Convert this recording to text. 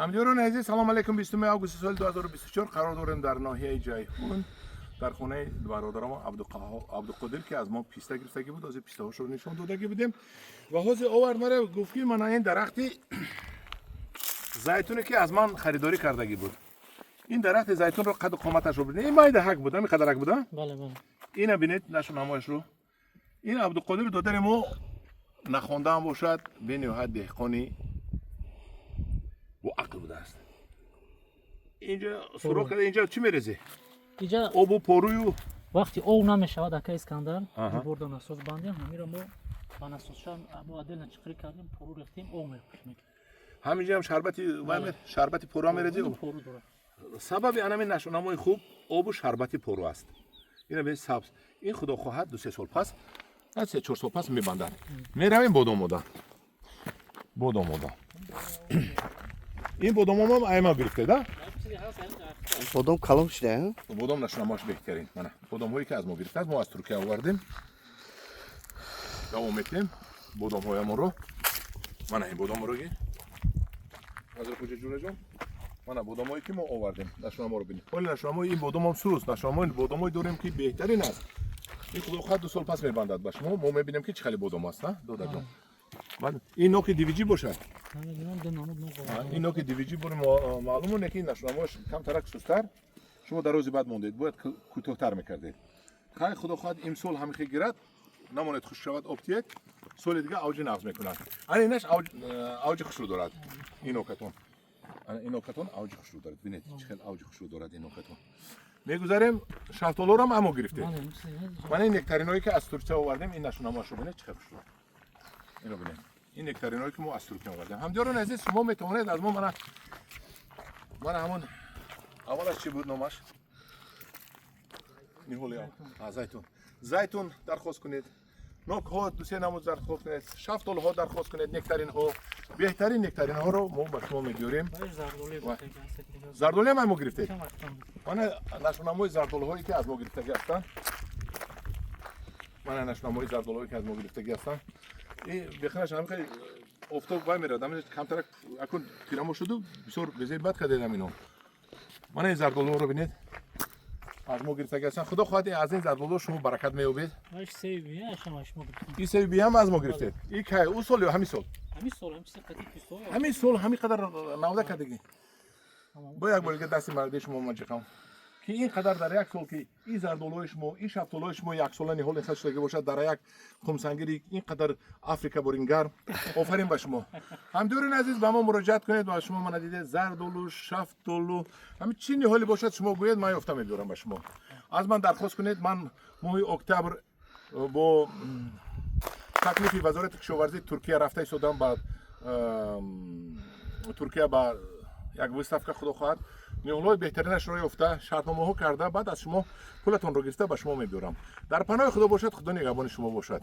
Ҳамдиёрони азиз, салом алейкум. 20 августи соли 2024 қарор дорем дар ноҳияи Ҷайҳун, дар хонаи бародарамо Абдуқодир, ки аз мо писта гирифтагӣ буд. Ҳозир пистаҳошро нишон додагӣ будем ва ҳозир овард мара, гуфт, ки мана ин дарахти зайтуне, ки аз ман харидорӣ кардагӣ буд. Ин дарахти зайтунро қаду қоматашро бинед. Ин майдаҳак буд, ҳами қадарак буда. Бале. Ина бинед, нашунамояшро. Ин Абдуқодир додари мо нахондаам бошад, бениҳоят деҳқони бо ақл будааст. Инҷа сурох карда, инҷа чӣ мерезӣ? Иҷа Обу порую. Вақти ов намешавад, ака Искандар, бурда насос бандем. Ҳамиро мо ба насосша бо отдельно чиқирӣ кардем, пору рехтем, ов мепушем. Ҳаминҷа ҳам шарбати вай шарбати поруам мерезӣ? Пору дорад. Сабаби анами нашунамои хуб обу шарбати пору аст. Ина бе сабз. Ин, худо хоҳад, 2-3 сол пас, 3-4 сол пас мебандад. Меравем бодомода, бодомода. Ин бодомомам айма гирифте да. Бодом калон шуда. Бодом нашунамош беҳтарин. Мана бодомҳое, ки аз мо гирифтааст, мо аз Туркия овардем. Давом метиҳем бодомҳоямонро. Мана ин бодомро ги, назар куҷа, ҷураҷон. Мана бодомҳое, ки мо овардем, нашунаморо бинед. Ҳоли нашунамои ин бодомам суст. Нашунамои бодомҳое дорем, ки беҳтарин аст. Ин, худо хоҳад, 2 сол пас мебандад. Ба шумо мо мебинем, ки чӣ хеле бодом аст, а додаҷон. Баъд ин ноки дивиҷӣ бошад. Намедонам, ду намуд нок. Ин ноки дивиҷӣ бури маълуму не, ки ин нашунамош камтарак сустар. Шумо дар рӯзи баъд мондед, бояд кӯтоҳтар мекардед. Хай, худо хоҳад, имсол ҳамихе гирад, намонед хушк шавад, об тиед, соли дига авҷи нағз мекунад. Ана инаш авҷи хушрӯ дорад, ин нокатон. Ана ин нокатон авҷи хушрӯ дорад. Бинед, чӣ хел авҷи хушрӯ дорад ин нокатон. Мегузарем, шафтолорам амо гирифтед. Мана ин нектариное, ки аз Туркия овардем. Ин нашунамоашро бинед, чӣ хел хушрӯ. Ино бинед, ин нектариное, ки мо аз Туркия овардем. Ҳамдиёрони азиз, шумо метавонед аз мо мана ҳамон аввалаш чӣ буд номаш, ниҳоли зайтун, зайтун дархост кунед, нокҳо дусе намуд дархост кунед, шафтолҳо дархост кунед, нектаринҳо, беҳтарин нектаринҳоро мо ба шумо мебиёрем. Зардолиам мо гирифтед. Мана нашунамои зардолҳое, ки аз мо гирифтагӣ ҳастанд. Мана нашунамои зардолҳое, ки аз мо гирифтагӣ ҳастанд. И беханаш ҳам хеле офтоб вай мерад, ҳамин камтарак акун тирамо шуду, бисёр безеби бад кардед ҳамино. Мана ин зардолҳоро бинед, аз мо гирифтагӣ ҳастанд. Худо хоҳад, аз ин зардолҳо шумо баракат меёбед. Ин себи ҳам аз мо гирифтед. И кай, ӯ сол ё ҳамин сол? Ҳамин сол ҳамин қадар навда кардагӣ. Бо як бор дига дасти марди шумо маҷиқам, ки ин қадар дар як сол, ки ин зардолҳои шумо, ин шафтолҳои шумо яксола ниҳол ин шудагӣ бошад дар як хумсангири ин қадар Африка борин гарм. Офарин ба шумо. Ҳамдиёрин азиз, ба мо муроҷиат кунед ва шумо мана дидед, зардолу, шафтолу, ҳамин чӣ ниҳоле бошад, шумо гӯед, ман ёфта мебиёрам ба шумо. Аз ман дархост кунед. Ман моҳи октябр бо таклифи Вазорати кишоварзии Туркия рафта истодам ба Туркия, ба як выставка. Худо хоҳад, ниҳолҳои беҳтаринашро ёфта, шартномаҳо карда, баъд аз шумо пулатонро гирифта, ба шумо мебиёрам. Дар паноҳи Худо бошад, Худо нигаҳбони шумо бошад.